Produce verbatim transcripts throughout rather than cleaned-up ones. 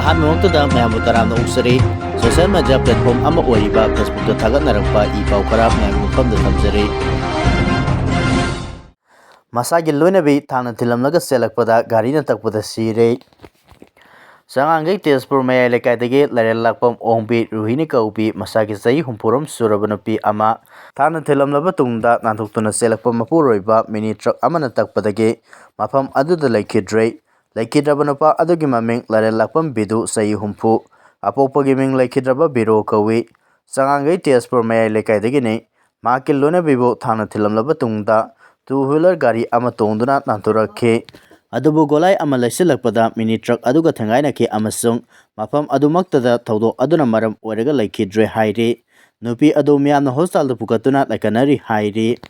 ꯑꯍꯥꯟꯕꯃꯛꯇꯗ ꯃꯌꯥꯝꯕꯨ ꯇꯔꯥꯝꯅ ꯑꯣꯛꯆꯔꯤ꯫ Social media platform ꯑꯃ ꯑꯣꯏꯔꯤꯕ Facebookꯇ ꯊꯥꯒꯠꯅꯔꯛꯄ ꯏ ꯄꯥꯎ ꯈꯔ ꯃꯌꯥꯝꯒꯤ ꯃꯐꯝꯗ ꯊꯝꯖꯔꯤ꯫ ꯃꯁꯥꯒꯤ ꯂꯣꯏꯅꯕꯤ ꯊꯥꯡꯅ ꯊꯤꯜꯂꯝꯂꯒ ꯆꯦꯜꯂꯛꯄꯗ ꯒꯥꯔꯤꯅ ꯇꯛꯄꯗ ꯁꯤꯔꯦ꯫ ꯆꯉꯥꯡꯒꯩ ꯇꯦꯖꯄꯨꯔ ꯃꯌꯥꯏ ꯂꯩꯀꯥꯏꯗꯒꯤ ꯂꯥꯏꯔꯦꯜ ꯂꯥꯛꯄꯝ ꯑꯣꯡꯕꯤ ꯔꯨꯍꯤꯅꯤ ꯀꯧꯕꯤ ꯃꯁꯥꯒꯤ ꯆꯍꯤ ꯍꯨꯝꯐꯨꯔꯣꯝ ꯁꯨꯔꯕ ꯅꯨꯄꯤ ꯑꯃ ꯊꯥꯡꯅ ꯊꯤꯜꯂꯝꯂꯕ ꯇꯨꯡꯗ ꯅꯥꯟꯊꯣꯛꯇꯨꯅ ꯆꯦꯜꯂꯛꯄ ꯃꯄꯨꯔꯣꯏꯕ ꯃꯤꯅꯤ ꯇ꯭ꯔꯛ ꯑꯃꯅ ꯇꯛꯄꯗꯒꯤ ꯃꯐꯝ ꯑꯗꯨꯗ ꯂꯩꯈꯤꯗ꯭ꯔꯦ꯫ ꯂꯩꯈꯤꯗ꯭ꯔꯕ ꯅꯨꯄꯥ ꯑꯗꯨꯒꯤ ꯃꯃꯤꯡ ꯂꯥꯏꯔꯦꯜ ꯂꯥꯛꯄꯝ ꯕꯤꯗꯨ, ꯆꯍꯤ ꯍꯨꯝꯐꯨ, ꯑꯄꯣꯛꯄꯒꯤ ꯃꯤꯡ ꯂꯩꯈꯤꯗ꯭ꯔꯕ ꯕꯤꯔꯣ ꯀꯧꯏ꯫ ꯆꯉꯥꯡꯒꯩ ꯇꯦꯖꯄꯨꯔ ꯃꯌꯥꯏ ꯂꯩꯀꯥꯏꯗꯒꯤꯅꯤ꯫ ꯃꯍꯥꯛꯀꯤ ꯂꯣꯏꯅꯕꯤꯕꯨ ꯊꯥꯡꯅ ꯊꯤꯜꯂꯝꯂꯕ ꯇꯨꯡꯗ two wheeler ꯒꯥꯔꯤ ꯑꯃ ꯇꯣꯡꯗꯨꯅ ꯅꯥꯟꯊꯣꯔꯛꯈꯤ꯫ ꯑꯗꯨꯕꯨ ꯒꯣꯂꯥꯏ ꯑꯃ ꯂꯩꯁꯤꯜꯂꯛꯄꯗ ꯃꯤꯅꯤ ꯇ꯭ꯔꯛ ꯑꯗꯨꯒ ꯊꯦꯡꯒꯥꯏꯅꯈꯤ ꯑꯃꯁꯨꯡ ꯃꯐꯝ ꯑꯗꯨꯃꯛꯇꯗ ꯊꯧꯗꯣꯛ ꯑꯗꯨꯅ ꯃꯔꯝ ꯑꯣꯏꯔꯒ ꯂꯩꯈꯤꯗ꯭ꯔꯦ ꯍꯥꯏꯔꯤ꯫ ꯅꯨꯄꯤ ꯑꯗꯨ ꯃꯤꯌꯥꯝꯅ ꯍꯣꯁꯄꯤꯇꯥꯜꯗ ꯄꯨꯈꯠꯇꯨꯅ ꯂꯩꯀꯠꯅꯔꯤ ꯍꯥꯏꯔꯤ꯫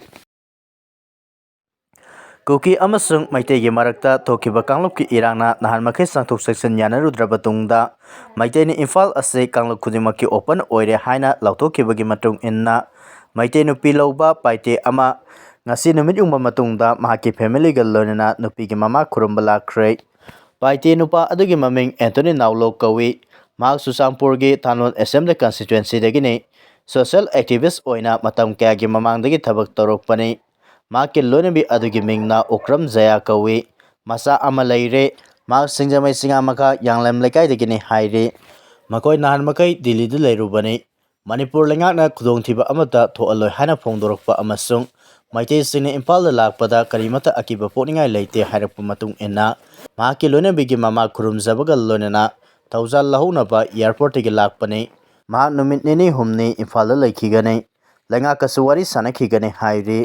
ꯀꯨꯀꯤ ꯑꯃꯁꯨꯡ ꯃꯩꯇꯩꯒꯤ ꯃꯔꯛꯇ ꯊꯣꯛꯈꯤꯕ ꯀꯥꯡꯂꯨꯞꯀꯤ ꯏꯔꯥꯡꯅ ꯅꯍꯥꯟ ꯃꯈꯩ ꯆꯪꯊꯣꯛ ꯆꯪꯁꯤꯟ ꯌꯥꯅꯔꯨꯗ꯭ꯔꯕ ꯇꯨꯡꯗ, ꯃꯩꯇꯩꯅ ꯏꯝꯐꯥꯜ ꯑꯁꯤ ꯀꯥꯡꯂꯨꯞ ꯈꯨꯗꯤꯡꯃꯛꯀꯤ open ꯑꯣꯏꯔꯦ ꯍꯥꯏꯅ ꯂꯥꯎꯊꯣꯛꯈꯤꯕꯒꯤ ꯃꯇꯨꯡ ꯏꯟꯅ, ꯃꯩꯇꯩ ꯅꯨꯄꯤ ꯂꯧꯕ ꯄꯥꯏꯇꯦ ꯑꯃ ꯉꯁꯤ ꯅꯨꯃꯤꯠ ꯌꯨꯡꯕ ꯃꯇꯨꯡꯗ ꯃꯍꯥꯛꯀꯤ familyꯒ ꯂꯣꯏꯅꯅ ꯅꯨꯄꯤꯒꯤ ꯃꯃꯥ ꯈꯨꯔꯨꯝꯕ ꯂꯥꯛꯈ꯭ꯔꯦ꯫ ꯄꯥꯏꯇꯦ ꯅꯨꯄꯥ ꯑꯗꯨꯒꯤ ꯃꯃꯤꯡ ꯑꯦꯟꯊꯣꯅꯤ ꯅꯥꯎꯂꯣ ꯀꯧꯏ꯫ ꯃꯍꯥꯛ ꯆꯨꯔꯆꯥꯟꯄꯨꯔꯒꯤ ꯊꯥꯅꯣꯜ Assembly Constituencyꯗꯒꯤꯅꯤ꯫ Social activist ꯑꯣꯏꯅ ꯃꯇꯝ ꯀꯌꯥꯒꯤ ꯃꯃꯥꯡꯗꯒꯤ ꯊꯕꯛ ꯇꯧꯔꯛꯄꯅꯤ꯫ ꯃꯍꯥꯛꯀꯤ ꯂꯣꯏꯅꯕꯤ ꯑꯗꯨꯒꯤ ꯃꯤꯡꯅ ꯎꯀ꯭ꯔꯝ ꯖꯌꯥ ꯀꯧꯏ꯫ ꯃꯆꯥ ꯑꯃ ꯂꯩꯔꯦ꯫ ꯃꯍꯥꯛ ꯁꯤꯡꯖꯃꯩ ꯆꯤꯉꯥꯃꯈꯥ ꯌꯥꯡꯂꯦꯝ ꯂꯩꯀꯥꯏꯗꯒꯤꯅꯤ ꯍꯥꯏꯔꯤ꯫ ꯃꯈꯣꯏ ꯅꯍꯥꯟ ꯃꯈꯩ ꯗꯤꯜꯂꯤꯗ ꯂꯩꯔꯨꯕꯅꯤ꯫ ꯃꯅꯤꯄꯨꯔ ꯂꯩꯉꯥꯛꯅ ꯈꯨꯗꯣꯡꯊꯤꯕ ꯑꯃꯠꯇ ꯊꯣꯛꯍꯜꯂꯣꯏ ꯍꯥꯏꯅ ꯐꯣꯡꯗꯣꯔꯛꯄ ꯑꯃꯁꯨꯡ ꯃꯩꯇꯩꯁꯤꯡꯅ ꯏꯝꯐꯥꯜꯗ ꯂꯥꯛꯄꯗ ꯀꯔꯤꯃꯠꯇ ꯑꯀꯤꯕ ꯄꯣꯛꯅꯤꯡꯉꯥꯏ ꯂꯩꯇꯦ ꯍꯥꯏꯔꯛꯄ ꯃꯇꯨꯡ ꯏꯟꯅ, ꯃꯍꯥꯛꯀꯤ ꯂꯣꯏꯅꯕꯤꯒꯤ ꯃꯃꯥ ꯈꯨꯔꯨꯝꯖꯕꯒ ꯂꯣꯏꯅꯅ ꯊꯧꯖꯥꯜ ꯂꯧꯍꯧꯅꯕ airportꯇꯒꯤ ꯂꯥꯛꯄꯅꯤ꯫ ꯃꯍꯥꯛ ꯅꯨꯃꯤꯠ ꯅꯤꯅꯤ ꯍꯨꯝꯅꯤ ꯏꯝꯐꯥꯜꯗ ꯂꯩꯈꯤꯒꯅꯤ꯫ ꯂꯩꯉꯥꯛꯀꯁꯨ ꯋꯥꯔꯤ ꯁꯥꯟꯅꯈꯤꯒꯅꯤ ꯍꯥꯏꯔꯤ꯫